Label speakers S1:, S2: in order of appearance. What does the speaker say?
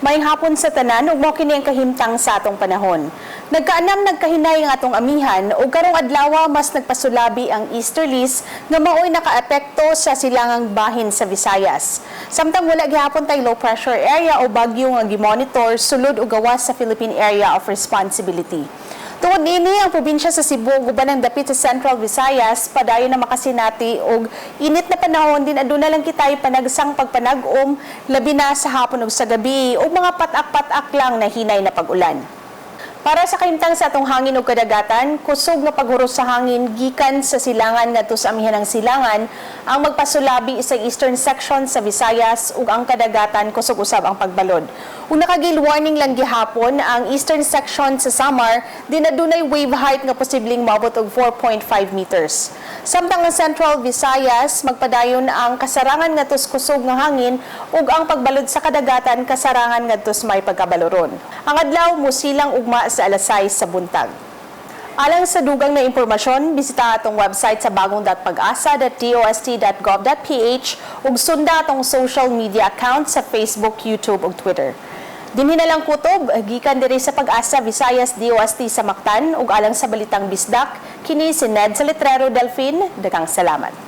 S1: Maayong hapon sa tanan ug mao kini ang kahimtang sa atong panahon. Nagkaanam, nagkahinay ang atong amihan ug karong adlaw mas nagpasulabi ang easterlies nga maoy nakaapekto sa silangang bahin sa Visayas. Samtang wala gihapon tay low pressure area o bagyo nga gimonitor sulod o gawas sa Philippine Area of Responsibility. Tungod niini, ang probinsya sa Cebu ug uban ang dapit sa Central Visayas padayon na makasinati og init na panahon din aduna lang kitay panagsang pagpanag-om, labi na sa hapon ug sa gabi, ug mga patak-patak lang na hinay na pag-ulan. Para sa kahimtang sa atong hangin ug kadagatan, kusog nga paghuros sa hangin gikan sa silangan ngadto sa amihanang silangan ang magpasulabi sa eastern section sa Visayas ug ang kadagatan kusog usab ang pagbalod. Ug naka-gale warning lang gihapon ang eastern section sa Samar din adunay wave height nga posibleng moabot og 4.5 meters. Samtang ang Central Visayas, magpadayon ang kasarangan ngadto sa kusog nga hangin ug ang pagbalod sa kadagatan kasarangan ngadto sa may pagkabaloron. Ang adlaw musilang ugma sa alas 6 sa buntag. Alang sa dugang na impormasyon, bisita atong website sa bagong.pagasa.dost.gov.ph ug sunda atong social media account sa Facebook, YouTube ug Twitter. Dinhi na lang kutob, gikan diri sa Pag-asa Visayas DOST sa Mactan ug alang sa Balitang Bisdak, kini si Ned Salitrero Delfin. Daghang salamat.